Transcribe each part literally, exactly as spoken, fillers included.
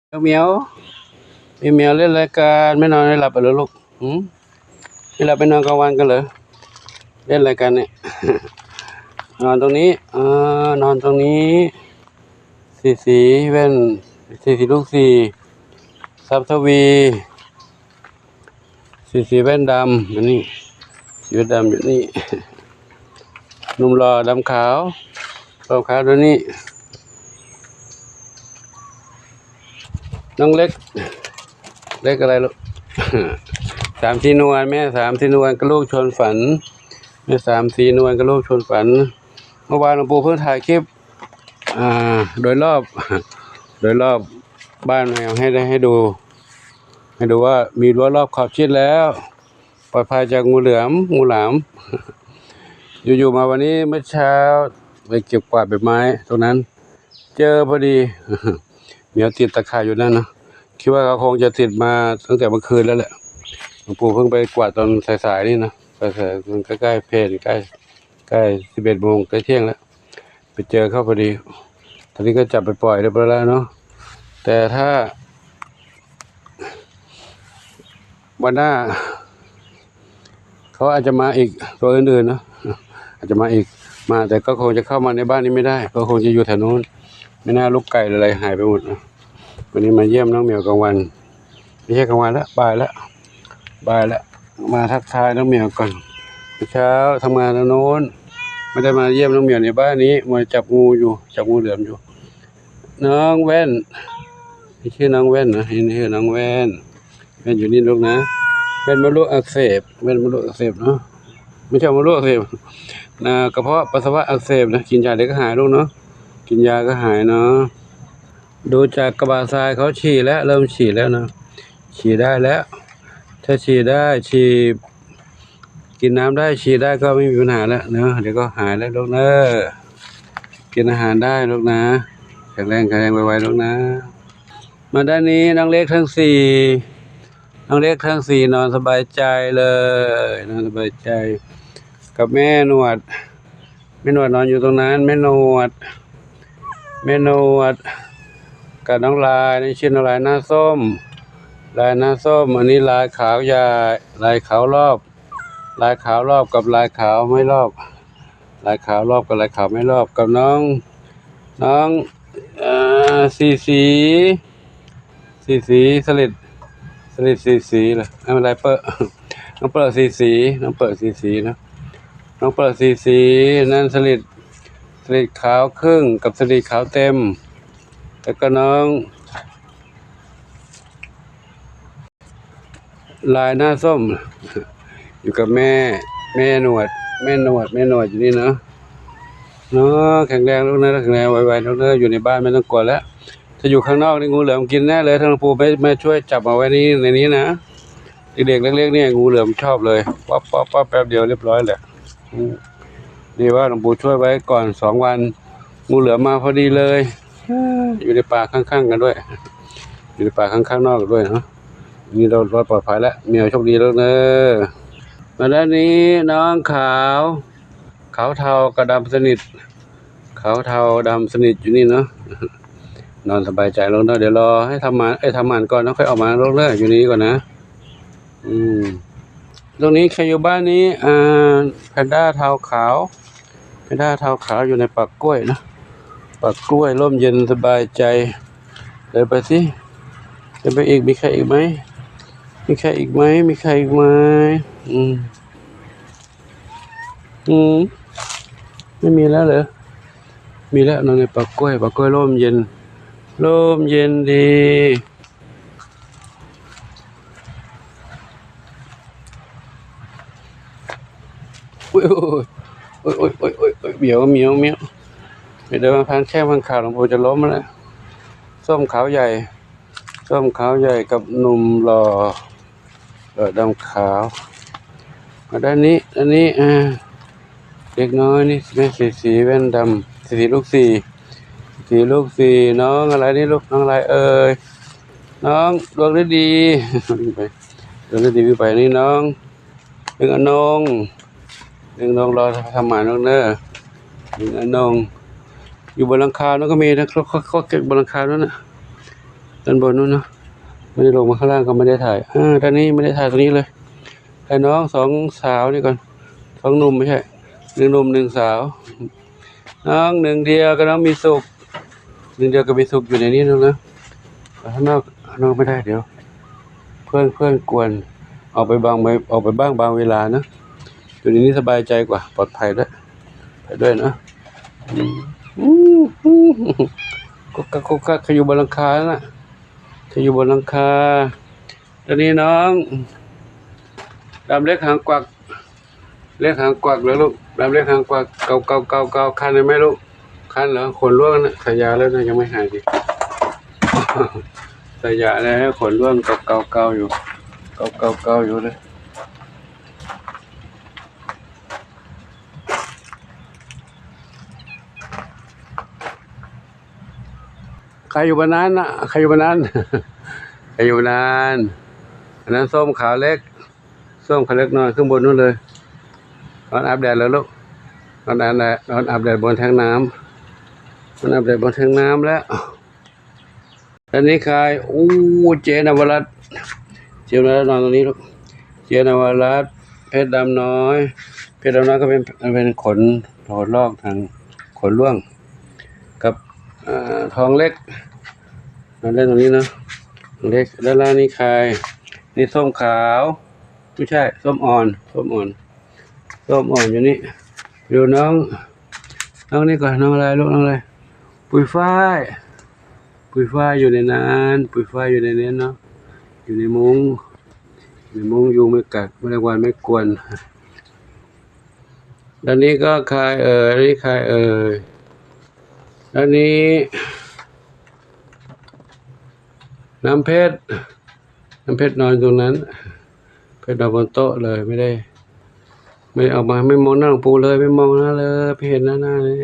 เหมียว มีเหมียวเล่นรายการ ไม่นอนไม่หลับเหรอลูก หืม ไม่หลับไม่นอนกลางวันกันเหรอ เล่นอะไรกันเนี่ย นอนตรงนี้ อ่า นอนตรงนี้ สีสีแว่น สีสีลูกสี่ ซับทวี สีสีแว่นดำอยู่นี่ สีแว่นดำอยู่นี่ หนุ่มหล่อดำขาว ดำขาวตัวนี้ น้องเล็ก เล็กอะไรลูก สามสีนวล แม่สามสีนวลกับลูกชวนฝัน แม่สามสีนวลกับลูกชวนฝัน เมื่อวานหลวงปู่เพิ่งถ่ายคลิป อ่า โดยรอบ โดยรอบบ้านแมวให้ได้ ให้ดู ให้ดูว่ามีรั้วรอบขอบชิดแล้ว ปลอดภัยจากงูเหลือม งูหลาม อยู่ๆ มาวันนี้เมื่อเช้าไปเก็บกวาดใบไม้ตรงนั้น เจอพอดี เหมียวติดตะข่ายอยู่นั่นนะ คิดว่าเขาคงจะติดมาตั้งแต่เมื่อคืนแล้วแหละ หลวงปู่เพิ่งไปกวาดตอนสายๆ นี่นะ สายๆ มันใกล้ๆ เพล ใกล้ ใกล้สิบเอ็ดโมง ใกล้เที่ยงแล้ว ไปเจอเข้าพอดี ตอนนี้ก็จับไปปล่อยเรียบร้อยแล้วเนาะ แต่ถ้า วันหน้า เขาอาจจะมาอีก ตัวอื่นๆ เนาะ อาจจะมาอีก มา แต่ก็คงจะเข้ามาในบ้านนี้ไม่ได้ ก็คงจะอยู่แถวนู้น ไม่น่า ลูกไก่อะไรหายไปหมดนะ วันนี้มาเยี่ยมน้องเหมียวกลางวัน ไม่ใช่กลางวันละ บ่ายละ บ่ายละ มาทักทายน้องเหมียวก่อน เช้าทำงานทางโน้น ไม่ได้มาเยี่ยมน้องเหมียวในบ้านนี้ มัวจับงูอยู่ จับงูเหลือมอยู่ น้องแว่น นี่ชื่อน้องแว่นนะ นี่ชื่อน้องแว่น แว่นอยู่นี่ลูกนะ แว่นมดลูกอักเสบ แว่นมดลูกอักเสบเนาะ ไม่ใช่มดลูกอักเสบ นะ กระเพาะปัสสาวะอักเสบนะ กินยาเดี๋ยวก็หายลูกเนาะ กินยาก็หายเนาะ ดูจากกระบะทรายเขาฉี่แล้ว เริ่มฉี่แล้วนะ ฉี่ได้แล้ว ถ้าฉี่ได้ ฉี่ กินน้ำได้ ฉี่ได้ก็ไม่มีปัญหาแล้วเนาะ เดี๋ยวก็หายแล้วลูกเนอะ กินอาหารได้ลูกนะ แข็งแรง แข็งแรงไวๆ ลูกนะ มาด้านนี้น้องเล็กทั้งสี่ น้องเล็กทั้งสี่นอนสบายใจเลย นอนสบายใจ กับแม่หนวด แม่หนวดนอนอยู่ตรงนั้น แม่หนวด แม่หนวด กับน้องลาย นี่ชื่อน้องลายหน้าส้ม ลายหน้าส้ม อันนี้ลายขาวใหญ่ ลายขาวรอบ ลายขาวรอบกับลายขาวไม่รอบ ลายขาวรอบกับลายขาวไม่รอบ กับน้อง น้อง เอ่อ สีสี สีสี สลิด สลิดสีสีเหรอ ไม่เป็นไร เปิด น้องเปิดสีสี น้องเปิดสีสีนะ น้องเปิดสีสี นั่นสลิด สลิดขาวครึ่งกับสลิดขาวเต็ม แล้วก็น้อง ลายหน้าส้ม อยู่กับแม่ แม่หนวด แม่หนวด แม่หนวดอยู่นี่เนาะ เนาะ แข็งแรงลูกนะ แข็งแรงไวๆลูกนะ อยู่ในบ้านไม่ต้องกลัวแล้ว ถ้าอยู่ข้างนอกนี่งูเหลือมกินแน่เลย ถ้าหลวงปู่ไม่ ไม่ช่วยจับเอาไว้นี่ ในนี้นะ เด็กๆเล็กๆเนี่ย งูเหลือมชอบเลย ป๊อปป๊อปป๊อป แป๊บเดียวเรียบร้อยแหละ อืม ดีว่าหลวงปู่ช่วยไว้ก่อนสองวัน งูเหลือมมาพอดีเลย อยู่ในป่าข้างๆกันด้วย อยู่ในป่าข้างๆนอกด้วยเนาะ นี่เรารอดปลอดภัยแล้ว เหมียวโชคดีแล้วเนอะ มาด้านนี้น้องขาว ขาวเทากับดำสนิท ขาวเทาดำสนิทอยู่นี่เนาะ นอนสบายใจลงเนาะ เดี๋ยวรอให้ทำหมัน เอ้ย ทำหมันก่อนแล้วค่อยออกมาลงเนอะ อยู่นี่ก่อนนะ อืม ตรงนี้ใครอยู่บ้านนี้ อ่า แพนด้าเทาขาว แพนด้าเทาขาวอยู่ในป่ากล้วยนะ ป่ากล้วยร่มเย็นสบายใจ เดินไปสิ เดินไปอีก มีใครอีกไหม มีใครอีกไหม มีใครอีกไหม อืม อืม ไม่มีแล้วเหรอ มีแล้ว นอนในป่ากล้วย ป่ากล้วยร่มเย็น ร่มเย็นดี อุ้ย อุ้ย อุ้ย อุ้ย อุ้ย อุ้ย เหมียว เหมียว เหมียว เดี๋ยวมาพันแข้งพันขา หลวงปู่จะล้มแล้ว ส้มขาวใหญ่ ส้มขาวใหญ่กับหนุ่มหล่อ เออ ดำขาว มาด้านนี้ อันนี้ อ่า เด็กน้อยนี่ แม่สีสี แว่นดำ สีลูกสี่ สีลูกสี่ น้องอะไรนี่ลูก น้องอะไรเอ่ย น้องดวงฤดี วิ่งไป ดวงฤดีวิ่งไป นี่น้อง ดึงอนง ดึงอนงรอทำหมันนกเนอ ดึงอนง อยู่บนหลังคานั่นก็มีนะ เขา เขา เขาเก็บบนหลังคานั่นน่ะ ด้านบนนู้นเนาะ ไม่ได้ลงมาข้างล่างก็ไม่ได้ถ่าย อ่า ด้านนี้ไม่ได้ถ่ายตรงนี้เลย ถ่ายน้องสองสาวนี่ก่อน สองหนุ่มไม่ใช่ หนึ่งหนุ่มหนึ่งสาว น้องหนึ่งเดียวกับน้องมีสุข หนึ่งเดียวกับมีสุขอยู่ในนี้นึงนะ ข้างนอก ข้างนอกไม่ได้เดี๋ยว เพื่อน เพื่อนกวน ออกไปบาง ออกไปบ้างบางเวลานะ อยู่ในนี้สบายใจกว่า ปลอดภัยด้วย ไปด้วยนะ อืม อืม อืม กุ๊กกักกุ๊กกัก ใครอยู่บนหลังคาน่ะ ใครอยู่บนหลังคา ตอนนี้น้อง ดำเล็กหางกวัก เล็กหางกวักเหรอลูก ดำเล็กหางกวัก เก่า เก่า เก่า เก่า คันเลยไหมลูก คันเหรอ ขนร่วงนะ ใส่ยาแล้วนะ ยังไม่หายดี ใส่ยาแล้ว ขนร่วง เก่า เก่า เก่าอยู่ เก่า เก่า เก่าอยู่เลย ใครอยู่บนนั้นน่ะ ใครอยู่บนนั้น ใครอยู่บนนั้น อันนั้นส้มขาวเล็ก ส้มขาวเล็กนอนข้างบนนู้นเลย นอนอาบแดดแล้วลูก นอนอาบแดด นอนอาบแดดบนแท้งน้ำ นอนอาบแดดบนแท้งน้ำแล้ว อันนี้ใคร อู้ เจ๊นวรัตน์ เจ๊นวรัตน์นอนตรงนี้ลูก เจ๊นวรัตน์ เพชรดำน้อย เพชรดำน้อยก็เป็น เป็นขน ขนลอกทาง ขนร่วง กับ เอ่อ ทองเล็ก นอนเล่นตรงนี้เนาะ ทองเล็ก ด้านล่างนี่ใคร นี่ส้มขาว ไม่ใช่ ส้มอ่อน ส้มอ่อน ส้มอ่อนอยู่นี่ ดูน้อง น้องนี่ก่อน น้องอะไรลูก น้องอะไร ปุยฝ้าย ปุยฝ้ายอยู่ในนั้น ปุยฝ้ายอยู่ในนี้เนาะ อยู่ในมุ้ง ในมุ้ง ยุงไม่กัด แมลงวันไม่กวน ด้านนี้ก็ใครเอ่ย อันนี้ใครเอ่ย ด้านนี้ น้ำเพชร น้ำเพชรนอนตรงนั้น เพชรนอนบนโต๊ะเลย ไม่ได้ ไม่ออกมา ไม่มองหน้าหลวงปู่เลย ไม่มองหน้าเลย ไม่เห็นหน้า หน้าเลย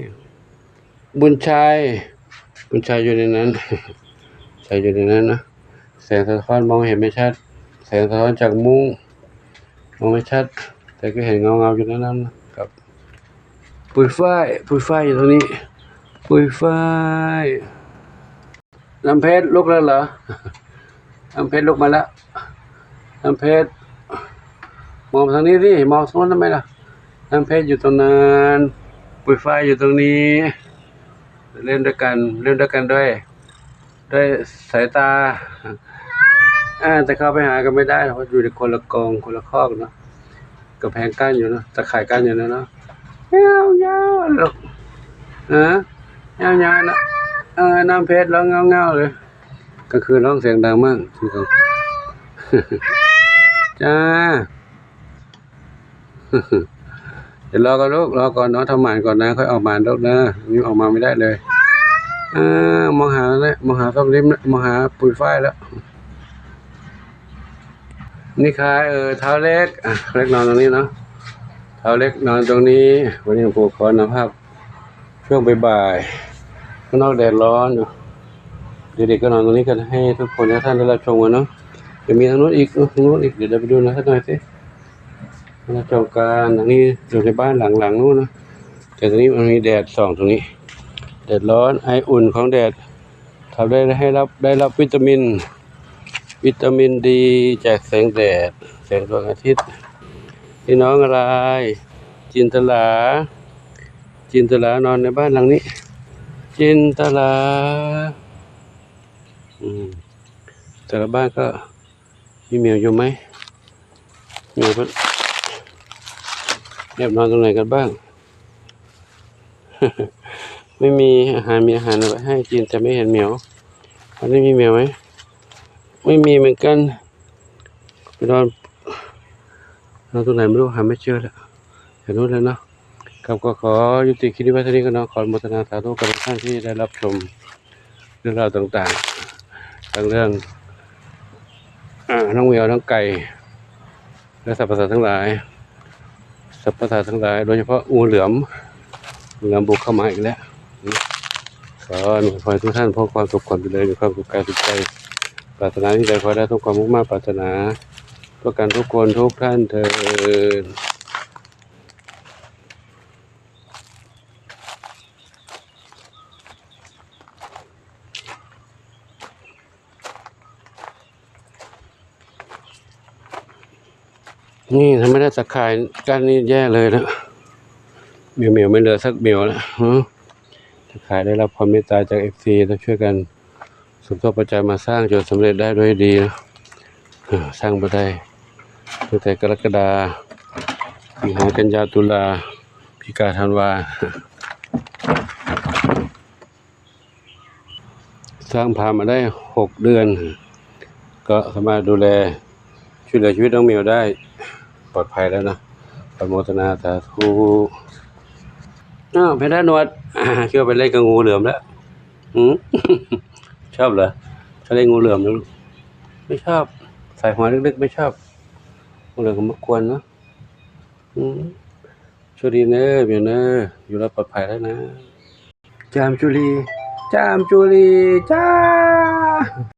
บุญชัย บุญชัยอยู่ในนั้น ชัยอยู่ในนั้นนะ แสงสะท้อนมองเห็นไม่ชัด แสงสะท้อนจากมุ้ง มองไม่ชัด แต่ก็เห็นเงาๆอยู่ในนั้นนะครับ ปุยฝ้าย ปุยฝ้ายอยู่ตรงนี้ ปุยฝ้าย น้ำเพชรลุกแล้วเหรอ น้ำเพชรลุกมาแล้ว น้ำเพชร มองทางนี้สิ มองทางโน้นทำไมล่ะ น้ำเพชรอยู่ตรงนั้น ปุยฝ้ายอยู่ตรงนี้ เล่นด้วยกัน เล่นด้วยกันด้วย ด้วยสายตา อ่า จะเข้าไปหากันไม่ได้ เพราะอยู่ในคนละกรง คนละคอกเนาะ กำแพงกั้นอยู่เนาะ ตะข่ายกั้นอยู่นะเนาะ เงาๆ ลูก ฮะ เงาๆ นะ เออ น้ำเพชรร้องเงาๆ เลย กลางคืนร้องเสียงดังมาก จ้า เดี๋ยวรอก่อนลูก รอก่อน น้องทำหมันก่อนนะ ค่อยออกหมันลูกนะ นี่ออกมาไม่ได้เลย อ่า มองหาแล้ว มองหาส้มลิ้มแล้ว มองหาปุยฝ้ายแล้ว นี่ใครเอ่ย เท้าเล็ก อ่ะ เล็กนอนตรงนี้เนาะ เท้าเล็กนอนตรงนี้ วันนี้หลวงปู่ขอนำภาพ ช่วงบ่ายๆ ข้างนอกแดดร้อนอยู่ เด็กๆ ก็นอนตรงนี้กัน ให้ทุกคนทุกท่านได้รับชมกันเนาะ จะมีทางนู้นอีก ทางนู้นอีก เดี๋ยวเราไปดูนะสักหน่อยสิ รับชมกัน อันนี้อยู่ในบ้านหลังๆ นู้นนะ แต่ตอนนี้มันมีแดดส่องตรงนี้ แดดร้อน ไออุ่นของแดด ทำได้ให้รับ ได้รับวิตามิน วิตามินดีจากแสงแดด แสงดวงอาทิตย์ นี่น้องอะไร จินตลา จินตลานอนในบ้านหลังนี้ จินตลา อืม แต่ละบ้านก็มีเหมียวอยู่ไหม เหมียวก็แอบนอนตรงไหนกันบ้าง ไม่มีอาหาร มีอาหารเอาไว้ให้กิน แต่ไม่เห็นเหมียว อันนี้มีเหมียวไหม ไม่มีเหมือนกัน ไปนอน นอนตรงไหนไม่รู้ หาไม่เจอแล้ว แถวนู้นแล้วเนาะ ครับ ก็ขอยุติคลิปนี้ไว้เท่านี้ก็เนาะ ขออนุโมทนาสาธุกับทุกท่านที่ได้รับชมเรื่องราวต่างๆ ทั้งเรื่อง อ่า น้องแมว น้องไก่ และสรรพสัตว์ทั้งหลาย สรรพสัตว์ทั้งหลาย โดยเฉพาะงูเหลือม งูเหลือมบุกเข้ามาอีกแล้ว ขออวยพรทุกท่านพบความสุขความเจริญ มีความสุขกายสุขใจ ปรารถนาสิ่งใดขอให้ได้สมความมุ่งมา่ปรารถนา ทั่วกันทุกคนทุกท่านเทอญ นี่ถ้าไม่ได้ตะข่ายกั้นนี่แย่เลยนะ เหมียวๆ ไม่เหลือสักเหมียวแล้ว อืม ตะข่ายได้รับความเมตตาจากเอฟซี แล้วช่วยกันสมทบปัจจัยมาสร้างจนสำเร็จได้ด้วยดีนะ อ่า สร้างมาได้ตั้งแต่กรกฎา สิงหา กันยา ตุลา พฤศจิกา ธันวา สร้างผ่านมาได้หกเดือน ก็สามารถดูแลช่วยเหลือชีวิตน้องเหมียวได้ปลอดภัยแล้วนะ อนุโมทนาสาธุ อ้าว เพชรหนวด อ่า คิดว่าไปเล่นกับงูเหลือมแล้ว อืม ชอบเหรอ ชอบเล่นงูเหลือมนะลูก ไม่ชอบ ใส่หัวลึกๆ ไม่ชอบ งูเหลือมก็มากวนเนาะ อืม โชคดีเนอะ เหมียวเนอะ อยู่รอดปลอดภัยแล้วนะ จามจุลี จามจุลี จ้า